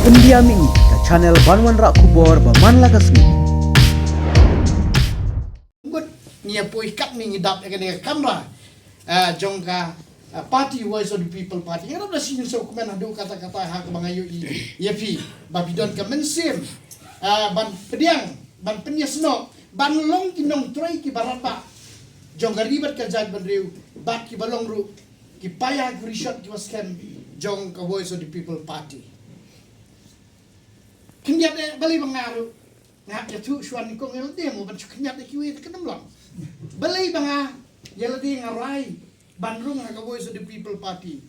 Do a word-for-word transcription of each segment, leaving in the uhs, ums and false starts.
Pyndiam ïa ngi ka channel ban wanrah khubor ba man la ka sngi. Ngut ngi ïa poi katne ngi dap ïa kane ka kamra, ah, jong ka, ah, party Voice of the People Party. Ngi dap da shisien sngewkmen haduh katta katta ha kaba nga ïohi ïa phi ba phi don ka mynsiem, ah, ban pdiang, ban pynïasnoh, ban long ki nongtrei kiba radbah jong ka ri bad ka jaitbynriew, bad kiba long ruh ki paia ki rishot kiba skhem jong ka Voice of the People Party. Khyndiat eh, balei ba nga ruh nga hap ïathuh shuwa nyngkong ïa lade mo, ban shu khyndiat eh kiwei te kan ym long. Balei ba nga ïa lade nga rai ban rung ha ka Voice of the People Party?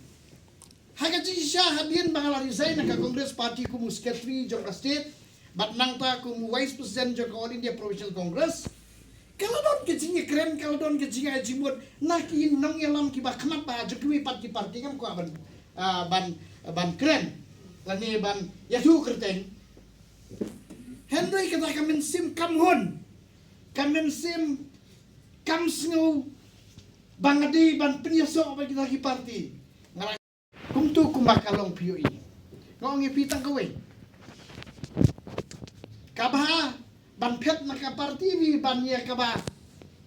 Ha ka jingshisha hadien ba nga la resign na ka Congress Party kum u secretary jong ka state bad nangta kum u vice president jong ka All India Provincial Congress, ka la don ka jingïakren, ka la don ka jingïa jingmut na ki nongïalam kiba khmat bha jong kiwei pat ki party, ngam kwah ban, ah, ban, ban kren lane ban ïathuh kyrteng. Hynrei kata ka mynsiem kam hun, ka mynsiem kam sngew ba nga dei ban pynïasoh bad kita ki party. Nga la kumto kumba ka long, phi ïohi. Nga ong ïa phi tang kawei, kaba ban phet na ka party phi, ban ïa kaba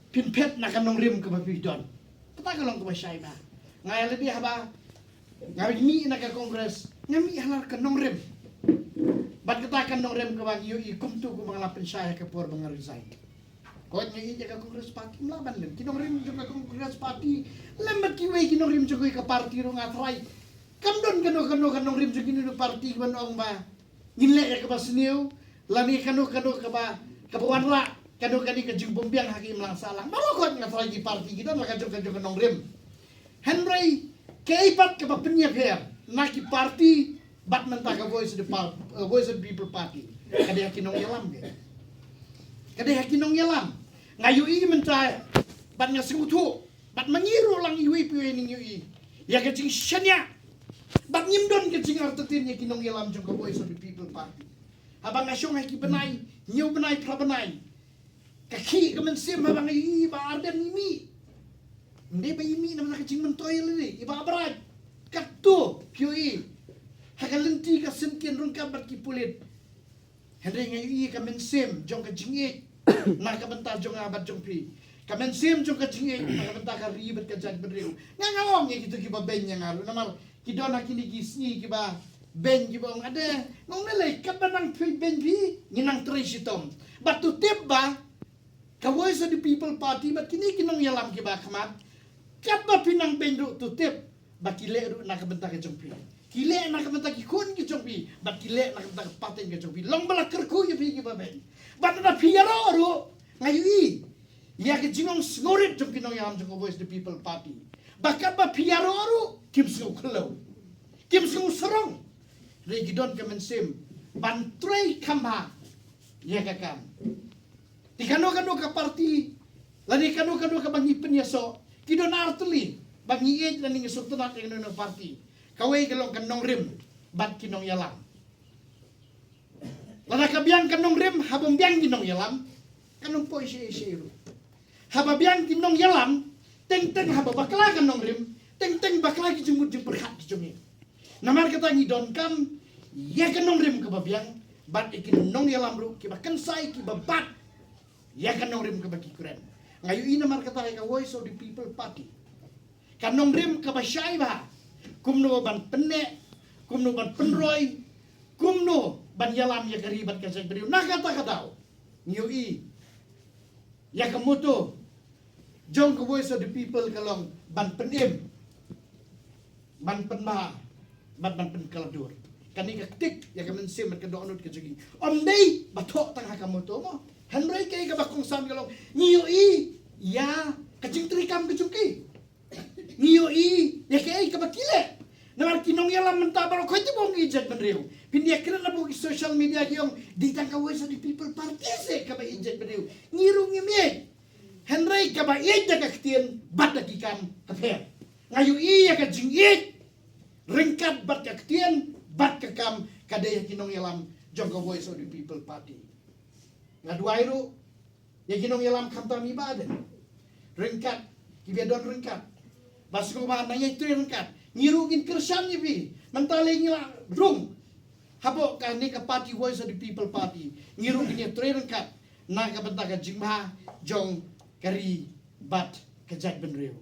phin phet na ka nongrim kaba phi don. Kata ka long kaba shai bha. Nga ïa lade haba nga mih na ka Congress, nga mih ha la ka nongrim. Bad kata ka nongrim kaba ngi ïohi kumto kumba nga la pynshai ha ka por ba nga resign. Ko ngi ïa ka Congress Party, ym lah ban lem. Ki nongrim jong ka Congress Party lem bad kiwei ki nongrim jong ka party ruh, nga tharai kam don kano kano ka nongrim jong kino kino party ban ong ba ngin leh ïa kaba sniew lane kano kano kaba, kaba wanrah kano kano ka jingbymbiang ha ka imlang sahlang. Baroh kot nga tharai ki party ki don la ka jong ka jong ka nongrim. Hynrei kaei pat kaba pynïapher na ki party bad mynta ka Voice of the Pub-, uh, Voice of the People Party? Ka dei ha ki nongïalam, ka dei ha ki nongïalam. Nga ïohi mynta bad nga sngewthuh bad ma ngi ruh lang iwei pa iwei ngi ïohi ïa ka jingshaniah bad ngim don ka jingartatien ïa ki nongïalam jong ka Voice of the People Party. Haba nga shong ha ki bnai, hynñiew bnai, phra bnai, ka khih ka mynsiem haba nga ïohi i Bah Ardent i mih. Ym dei ba i mih namar ka jingmyntoi lei, i Bah Bright. Katto phi ïohi ha ka lynti ka syntien ryngkat bad ki pulit. Hynrei nga ïohi ka mynsiem jong ka jingïeit na ka bynta jong nga bad jong phi. Ka mynsiem jong ka jingïeit na ka bynta ka ri bad ka jaitbynriew. Nga nga ong ïa kito kiba beiñ ïa nga ruh namar ki don ha kine ki sngi kiba beiñ kiba ong, ade, nga ong, lei lei, katba nang phi beiñ phi, ngi nang trei shitom. Bad to tip ba ka Voice of the People Party bad kine ki nongïalam kiba khmat, katba phi nang beiñ ruh to tip ba ki leh ruh na ka bynta ka jong phi. Ki leh na ka bynta ki khun ki jong phi bad ki leh na ka bynta ka pateng ka jong phi. Long ba la kyrkhu ïa phi kiba beiñ. Bad lada phi ïaroh ruh, nga ïohi ïa ka jingong sngewrit jong ki nongïalam jong ka Voice of the People Party ba katba phi ïaroh ruh kim sngew khlaw, kim sngew sarong. Hynrei ki don ka mynsiem ban trei kham bha ïa ka kam. Te kano kano ka party lane kano kano kaba ngi pynïasoh, ki don artylli ba ngi ïeit lane ngi sngewtynnat ïa kano kano party. Kawei ka long ka nongrim bad ki nongïalam. Lada ka biang ka nongrim, haba ym biang ki nongïalam, kan ym poi shaei shaei ruh. Haba biang ki nongïalam, teng teng haba bakla ka nongrim, teng teng bakla ki jingmut jingpyrkhat ki jong ngi. Namar kata ngi donkam ïa ka nongrim kaba biang bad ïa ki nongïalam ruh kiba kynsai, kiba bat ïa ka nongrim kaba ki kren. Nga ïohi namar kata ïa ka Voice of the People Party, ka nongrim kaba shai bha, kumno ban pynneh, kumno ban pynroi, kumno ban ïalam ïa ka ri bad ka jaitbynriew. Na kata ka daw ngi ïohi ïa ka motto jong ka Voice of the People ka long ban pynim, ban pynbha bad ban pynkylla dur. Kane ka ktik ïa ka mynsiem bad ka dohnud ka jong ngi. Ym dei ba thoh tang ha ka motto mo, hynrei kaei kaba kongsan ka long ngi ïohi ïa ka jingtrei kam ka jong ki. Ngi ïohi ïa kaei kaba ki leh. Namar ki nongïalam mynta baroh khoit tip ba ong ïeit jaitbynriew. Phin ïa kren hapoh ki social media ki ong dei tang ka Voice of the People Party seh kaba ïeit jaitbynriew. Ngi ruh ngim ïeit. Hynrei kaba ïeit da ka ktien bad da ki kam ka pher. Nga ïohi ïa ka jingïeit ryngkat bad ka ktien bad ka kam ka dei ïa ki nongïalam jong ka Voice of the People Party. Nga duwai ruh ïa ki nongïalam khamtam i Bah Ardent ryngkat kiba don ryngkat, ba sngewbha nang ïai trei ryngkat. Ngi ruh ngin kyrshan ïa phi. Mynta lei ngi la rung hapoh kane ka party, Voice of the People Party, ngi ruh ngin ïatrei ryngkat na ka bynta ka jingbha jong ka ri bad ka jaitbynriew.